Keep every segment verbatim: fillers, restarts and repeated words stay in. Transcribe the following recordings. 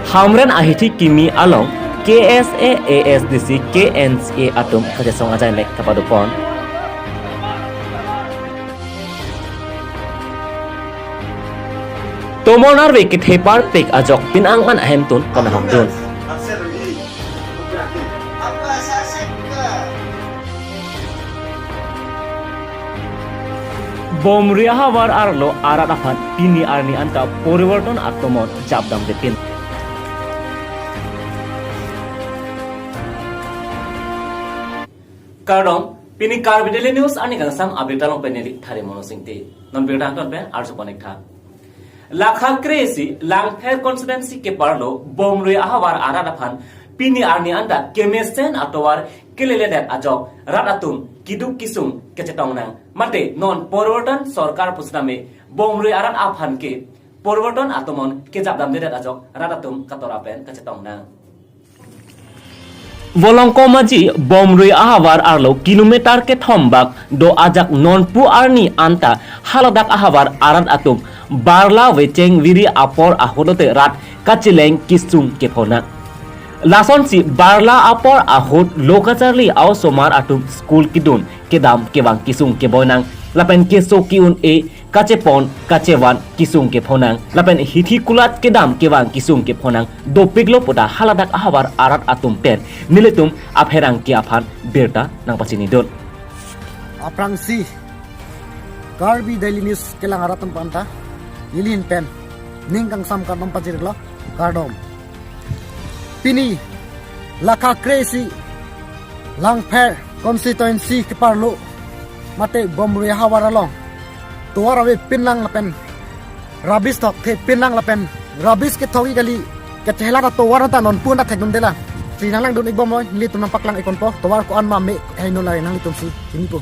Hamren ahithi kimi along K S A, A S D C, K N C A atum kachesong ajai mek kapadopon. Tomon arve kethe parpik ajok pinang an ahemtun konahokdun. Bomrui ahavar arlo arat aphan pini arni anta poriborton atomon japdamdepin. Kardom, pini Karbi Daily News arni kangsam abirta along pen neli Thari Mono Singti. Non birta angton pen arjupon ik tha. Lakha kre-isi Langpher constituency keparlo Bomrui ahavar arat aphan pini arni anta kemesen atovar keleledet ajok rat atum keduk kesung kachetong nang. Mate non poriborton sorkar pusitame Bomrui arat aphan ke poriborton atomon kejapdamdedet ajok rat atum katora pen kachetong nang. Volongkom Aji Bomrui ahavar arlo kilometer kethom bak do ajak nonpu arni anta haladak ahavar arat atum barla vecheng viri apor ahut lote rat kacheleng kesung kephonang. Lasonsi barla apor ahut lo kacharli a-osomar atum school kedun kedam kevang kesung keboi nang lapen keso ke-un-e kachepon kachevan kesung kephonang lapen hithi kulat kedam kevang kesung kephonang dopiklo puta haladak ahavar arat atum pen nelitum apherangke aphan birta nangpachinidun. Aphrangsi Karbi Daily News kelang arat atum aphanta neli ahin pen ning kangsam kardom pajirlo, kardom. Pini lakha kre-isi Langpher constituency keparlo mate Bomrui ahavar along tovar ave pinlang lapen rubbish thokthepin lang lapen rubbish kethok-ik kali, kachehelat atovar ta nonpu anta thekdunde lang. Si nanglangdun-ik bomlo, nelitum nangpaklang-ik ponpo, tovar ko-an ma me kaino lai nanglitumsi chinipo.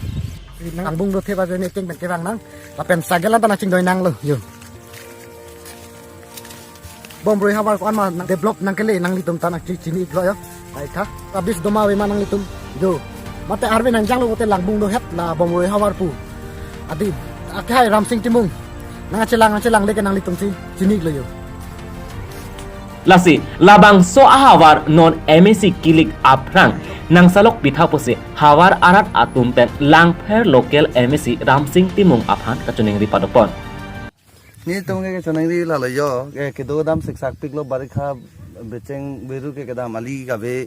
Si nang angbong dothe ba jone keng pen kevang nang lapen sagal anta nangchingdoi nanglo yo. Bomrui ahavar ko-an ma nang develop nangkele nanglitum ta nangchi-, chini-iklo yo. Baik tha. Rubbish doma ave ma nanglitum yo. Mate arve nangjanglo pulote langbung dohet la Bomrui ahavar pu. Adi, akhai Ramsing Timung. Nangchelang, nangchelang leke nanglitumsi chini-iklo yo. Lasi labangso ahavar non M A C kilik aphrang nangsalok pitha pusi havar arat atum pen Langpher local M A C Ramsing Timung aphan kachoningri padopon. Nelitum ke kachoningri lalo yo, ke kedodam siksak piklo, barikha becheng beru ke kedam ali kave,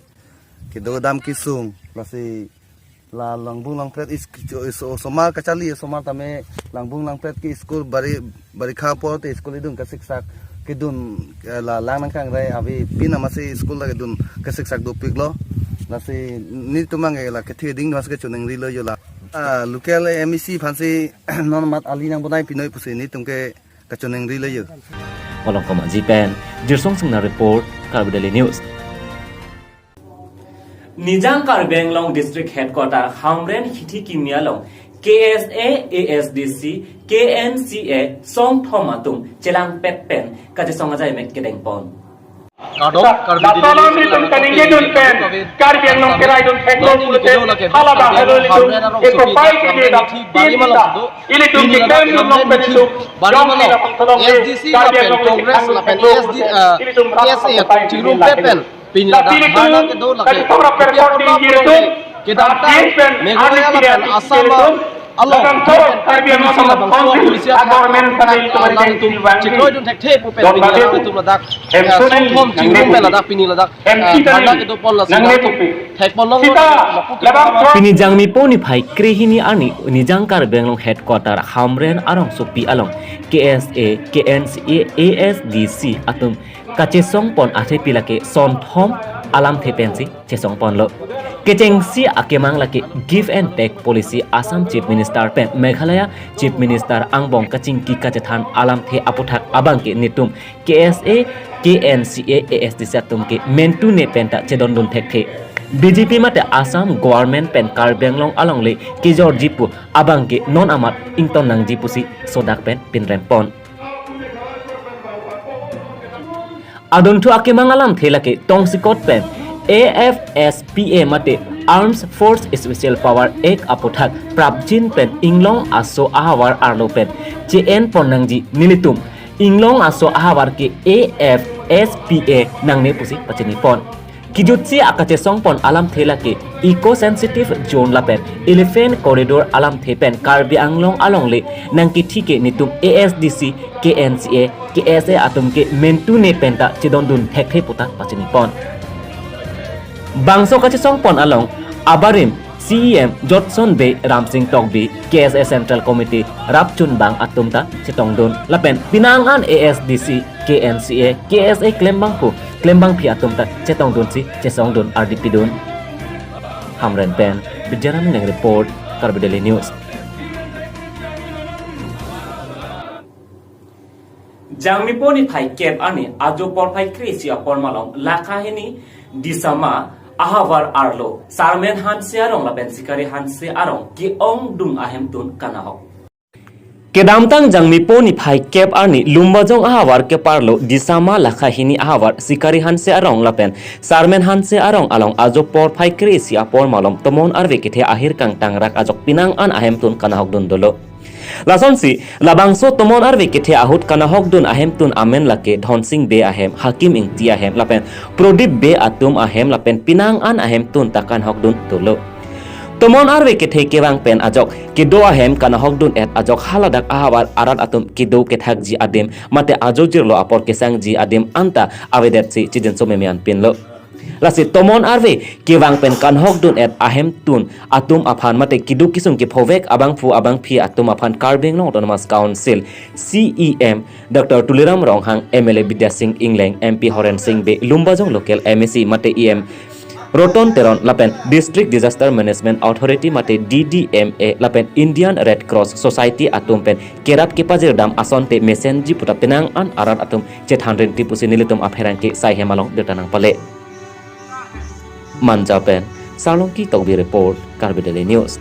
kedodam kesung, lasi la Langbung Langpret is, is, osomar kacharli osomar tame Langbung Langpret ke school bari, barikha apor te school idun kasiksak kedun, eh, la lang nangkangrai ave pin amatsi school ta kedun kasiksak dopiklo. Lasi nelitum abang ke la kethe ding amatsi kachoningrilo yo la. Ah, local M A C aphansi non mat ali nangbonai pinoi pusi nelitum ke kachoningri lo yo. Volongkom Aji pen Jirsong Singnar report, Karbi Daily News. Nijang Karbi Anglong District Headquarter Hamren hithi kimi along K S A, A S D C, K N C A songthom atum chelangpet pen kachesong ajai mek kedengpon. Kardom, Karbi Daily News, ilitum kaningje dun pen, Karbi Anglong kerai dun theklo pulote, hala dak helo ilitum, eko pai ke dia dak, ilitum keklem dun long pen ilitum, jong ilitum tolong S D C Karbi Anglong Congress lapen S D, eh, ilitum S A atum chingrum pen, pini ladak dharna kedo lake, kachesong rapper korte ilitum, kedamtang Meghalaya lapen Assam along Karbi Anglong Council a-government kami itu, ah, ladak ilitum chekroi dun thekthe pu pen pini ladak ilitum ladak, eh, songthom chingrum pen ladak pini ladak, eh, dharna kedopon lasi thekpon long. Pini Jangmipo niphai krehini arni Nijang Karbi Anglong Headquarter Hamren arongsopi along K S A, K N C A, A S D C atum kachesongpon athepi lake songthom alamthe pensi chesongponlo. Kechengsi akemang lake give and take policy Assam Chief Minister pen Meghalaya Chief Minister angbong kachingki kachethan alamthe aputhak abangke nelitum K S A, K N C A, A S D C atum ke mentune penta chedondun thekthe. B J P mate Assam government pen Karbi Anglong alongle kejorji pu abangke non amat ington nangji pusi sodak pen pinrempon. Adunthu akemang alamthe lake tongsekot pen A F S P A mate Armed Force Special Power Act aputhak prapjin pen inglong aso ahavar arlo pen che-enpon nangji nelitum inglong aso ahavar ke A F S P A nangne pusi pachini pon. Kijutsi akachesong pon alamthe lake eco sensitive zone lapen elephant corridor alamthe pen Karbi Anglong alongle nangkithi ke netum A S D C, K N C A, K S A atum ke mentu ne penta chedondun thekthe puta pachini pon. Bangso kachesong pon along abarim C E M Jotson Bey, Ramsing Tokbi, K S A Central Committee rapchunbang atum ta chetongdun lapen penang an A S D C, K N C A, K S A klembangpo klembangpi atum ta chetongdunsi chesongdun ardi pidun. Hamren pen Bidyaram Engleng report, Karbi Daily News. Jangmipo niphai kep arni ajo porphai kre-isi apor malom lakha hini Disama ahavar arlo Sarmen Hanse arong lapen Sikari Hanse arong ke-ongdung ahemtun kanahok. Kedamtang Jangmipo niphai kep arni Lumbajong ahavar keparlo Disama lakha hini ahavar Sikari Hanse arong lapen Sarmen Hanse arong along ajo porphai kre-isi apor malom tomon arve kethe ahir kangtangrak ajok penang an ahemtun kanahokdun dolo. Lasonsi labangso tomon arve kethe ahut kanahokdun ahemtun amen lake Dhonsing Bey ahem, Hakim Ingti ahem lapen Prodip Bey atum ahem lapen penang an ahemtun ta kanahokdun dolo. Tomon arve kethe kevang pen ajok kedo ahem kanahokdun-et ajok haladak ahavar arat atum kedo kethakji adim mate ajo jirlo apor kesangji adim anta avedetsi chijinso meme an pinlo. Lasi tomon arve kevang pen kanahokdun-et ahemtun atum aphan mate keduk kesung kephovek abangphu abangphi atum aphan Karbi Anglong Autonomous Council C E M Doctor Tuliram Ronghang, M L A Bidya Sing Engleng, M P Horen Sing Bey, Lumbajong Local M A C mate E M Roton Teron lapen District Disaster Management Authority mate D D M A lapen Indian Red Cross Society atum pen kerap kepajirdam asonte mesenji puta penang an arat atum chethan rinti pusi nelitum apherangke sai hem along birta nangpale. Manja pen Sarlongki Tokbi report, Karbi Daily News.